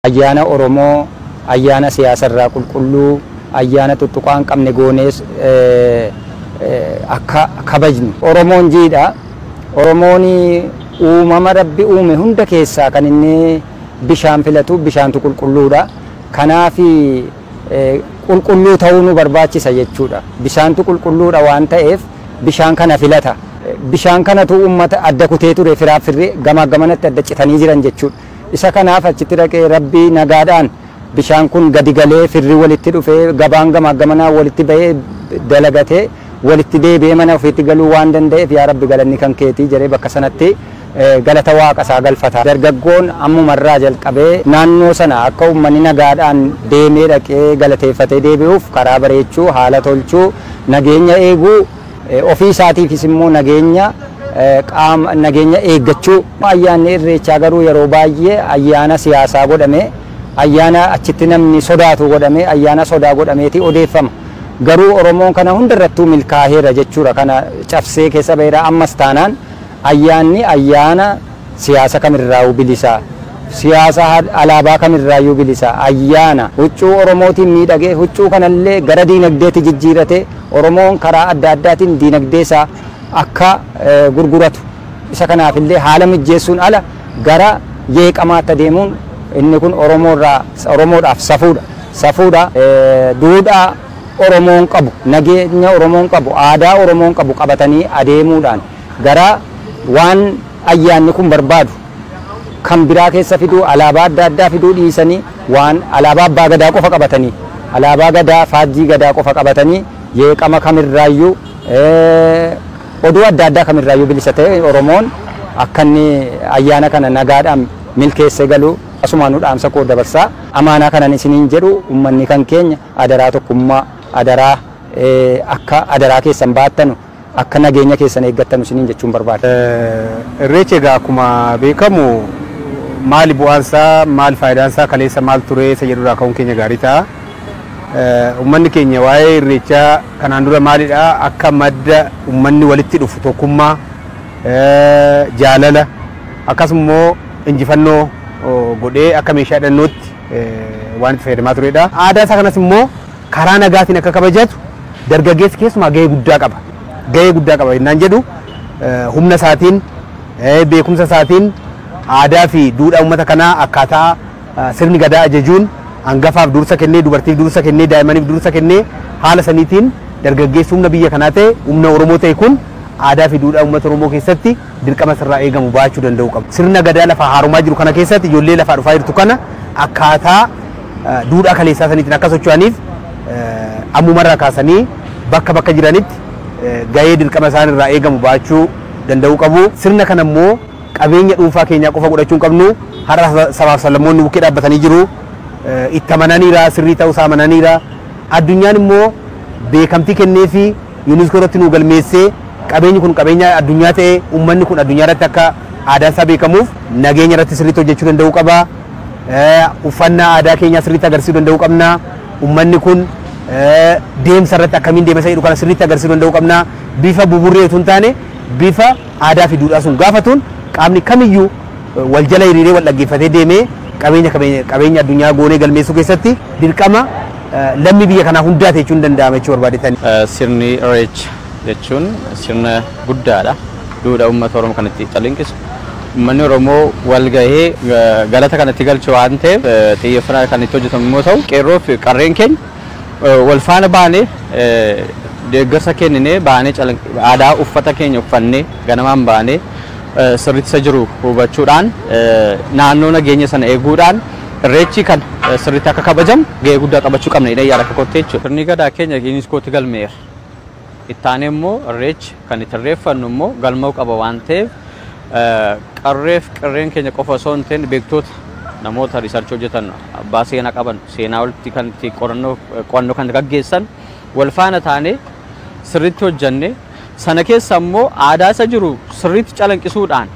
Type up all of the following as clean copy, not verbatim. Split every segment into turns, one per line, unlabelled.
Ayyaana Oromoo ayyaana siyaasarraa qulqulluu, ayyaana tuttuqaa hin qabne goonees akka kabajnu. Oromoon jiidha. Oromoon uumama Rabbi uume hunda keessaa kan inni bishaan filatu, bishaantu qulqulluudha. Kanaaf qulqulluu ta'uu nu barbaachisa jechuudha. Bishaantu qulqulluudha waan ta'eef bishaan kana filata. Bishaan kanatu uummata adda kutee ture, firaaf firri gamaa gamanatti adda citanii jiran jechuudha. Isa kanaaf achitti dhaqee Rabbi nagaadhaan bishaan kun gadi galee, firri walitti dhufee, gabaan gamaa gamanaa walitti bahee dalagatee walitti deebi'ee mana ofiitti galuu waan danda'eef, yaa Rabbi galanni kan keetii jedhee bakka sanatti galata Waaqa isaa galfata. Dargaggoon ammumarraa jalqabee naannoo sana akka uummanni nagaadhaan deemee dhaqee galateeffatee deebi'uuf karaa bareechuu, haala tolchuu, nageenya eeguu, ofii isaatiifis immoo nageenya qaama nageenya eeggachuu. Ayyaanni Irreechaa garuu yeroo baay'ee ayyaana siyaasaa godhame, ayyaana achitti namni sodaatu godhame, ayyaana sodaa godhameeti odeeffama. Garuu Oromoon kana hundarrattuu milkaa'eera jechuudha. Kana cabsee keessa baheera. Ammas taanaan ayyaanni ayyaana siyaasa kamirraayyuu bilisa. Siyaasa alaabaa kamirraayyuu bilisa. Ayyaana huccuu Oromootiin miidhagee, huccuu kanallee gara diinagdeetti jijjiirate, Oromoon karaa adda addaatiin diinagdee isaa akka gurguratu isa kanaafillee haala mijjeessuun ala gara yeeqamaatti adeemuun inni kun Oromoorraa Oromoodhaaf safuudha. Safuudha, duudhaa Oromoon qabu, nageenya Oromoon qabu, aadaa Oromoon qabu qabatanii adeemuudhaan gara waan ayyaanni kun barbaadu kan biraa keessa fiduu, alaabaa adda addaa fiduu dhiisanii, waan alaabaa abbaa gadaa qofa qabatanii, alaabaa gadaa, faajjii gadaa qofa qabatanii, yeeqama kamirraayyuu, oduu adda addaa kamirraayyuu bilisa ta'e Oromoon akka inni ayyaana kana nagaadhaan milkeessee galu asumaanuu dhaamsa koo dabarsaa. Amaanaa kanan isiniin jedhu, uummanni kan keenya adaraa tokkummaa, adaraa akka adaraa keessan baattanu, akka nageenya keessan eeggattanu isiniin jechuun barbaada.
Irreechi egaa akkuma beekamu maali bu'aansaa, maal faayidaansaa, kaleessa maal ture isa jedhurraa ka'uun keenya gaarii ta'a. Uummanni keenya waa'ee Irreechaa kanaan dura maalidha? Akka madda uummanni walitti dhufu, tokkummaa, jaalala, akkasuma immoo injifannoo godhee akka meeshaa hidhannootti waan itti fayyadamaa turedha. Aadaa isaa kanas immoo karaa nagaatiin akka kabajatu dargaggeessi keessumaa gahee guddaa qaba. Gahee guddaa qaba jennaan jedhu, humna isaatiin, beekumsa isaatiin, aadaa fi duudhaa uummata kanaa akkaataa sirni gadaa ajajuun hangafaaf dursa kennee, dubartiif dursa kennee, daa'immaniif dursa kennee, haala saniitiin dargaggeessi humna biyya kanaa ta'e, humna Oromoo ta'e kun aadaa fi duudhaa uummata Oromoo keessatti dirqama sirraa eegamu baachuu danda'u qaba. Sirna gadaa lafaa haaromaa jiru kana keessatti ijoollee lafaa dhufaa jirtu kana akkaataa duudhaa kaleessaa saniitiin akka socho'aniif ammumarraa kaasanii bakka bakka jiranitti gahee dirqama isaan irraa eegamu baachuu danda'uu qabu. Sirna kana immoo qabeenya dhuunfaa keenyaa qofa godhachuu hin qabnu. Har'a sabaaf sablammoonni bukkee dhaabbatanii jiru. Itti amananiira, sirrii ta'uu isaa amananiira. Addunyaan immoo beekamtii kennee fi UNESCO irratti nu galmeessee, qabeenyi kun qabeenya addunyaa ta'e, uummanni kun addunyaa irratti akka aadaan isaa beekamuuf nageenya irratti sirriitti hojjechuu danda'uu qaba. Uffannaa aadaa keenyaa sirriitti agarsiisuu danda'uu qabna. Uummanni kun deemsa irratti akkamiin deema isa jedhu kana sirriitti agarsiisuu danda'uu qabna. Bifa buburree otoo hin taane bifa aadaa fi duudhaa sun gaafatuun qaamni kamiyyuu wal jala hiriiree wal dhaggeeffatee deemee qabeenya qabeenya addunyaa goonee galmeessuu keessatti dirqama lammii biyya kanaa hundaa jechuun danda'ama jechuu barbaadetani.
Sirni Irreecha jechuun sirna guddaadha. Duudhaa uummata Oromoo kan itti calanqisu. Uummanni Oromoo wal gahee galata kan itti galchu waan ta'eef xiyyeeffannaa kan itti hojjetamu immoo ta'u, qeerroo fi qarreen keenya wal faana baanee deeggarsa kenninee baanee, aadaa uffata keenya uffannee ganamaan baanee sirriitti isa jiru hubachuudhaan, naannoo nageenya sana eeguudhaan Irreechi kan sirriitti akka kabajamu gahee guddaa taphachuu qabna jedhee yaada akka kootti jechuudha. Sirni gadaa keenya UNESCOtti galmeera. Ittaanee immoo Irreechi kan itti irreeffannu immoo galma'uu qaba waan ta'eef, qarreef qirreen keenya qofa osoo hin ta'in beektoota, namoota research hojjetan, abbaa seenaa qaban, seenaa walitti kan itti qorannoo qo'annoo kan gaggeessan wal faana taanee sirriitti hojjenne, sana keessa immoo aadaa isa jiru sirriitti calanqisuudhaan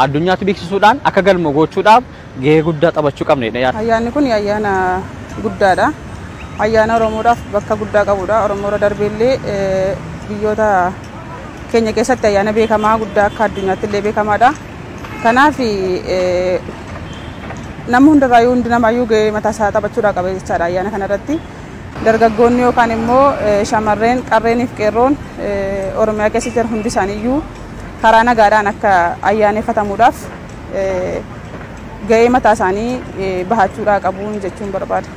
addunyaatti beeksisuudhaan akka galma gochuudhaaf gahee guddaa taphachuu qabna jedhee yaada.
Ayyaanni kun ayyaana guddaadha. Ayyaana Oromoodhaaf bakka guddaa qabudha. Oromoo irra darbeellee biyyoota keenya keessatti ayyaana beekamaa guddaa akka addunyaatti illee beekamaadha. Kanaaf Nama hundarraayyuu hundi namaayyuu gahee mataa isaa taphachuudhaa qaba jechaadha ayyaana kanarratti. Dargaggoonni yookaan immoo shamarreen qarreeniif qeerroon Oromiyaa keessa jiran hundi isaaniiyyuu karaa nagaadhaan akka ayyaaneffatamuudhaaf gahee mataa isaanii bahachuudhaa qabuun jechuun barbaada.